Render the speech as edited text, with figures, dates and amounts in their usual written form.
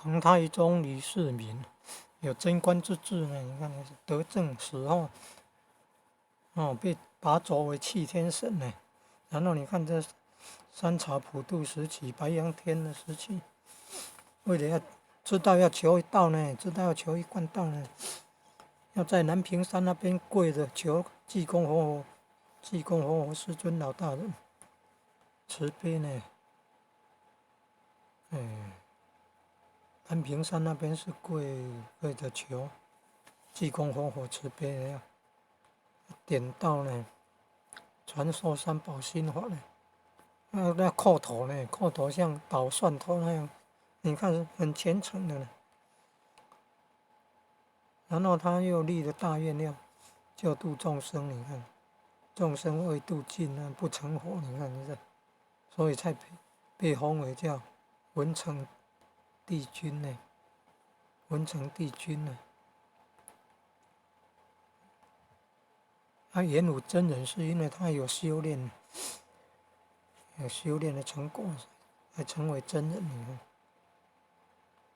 唐太宗李世民有贞觀之治呢，你看德政時候，哦，被拔擢為齊天神呢。然後你看這三朝普渡時期、白羊天的時期，為了要知道要求一道呢，知道要求一貫道呢，要在南屏山那邊跪着求濟公活佛、濟公活佛師尊老大人慈悲呢。哎，南屏山那邊是跪跪着求濟公活佛慈悲的，點到呢，傳授三寶心法呢。那叩頭呢，叩頭像搗蒜頭那樣，你看很虔誠的呢。然後他又立了大願，要救度眾生。你看，眾生未度盡啊，不成佛。你看這，所以才被封為叫文成帝君呢。文成帝君呢。他演武真人是因為他有修煉。有修煉的成果，才成為真人。你看。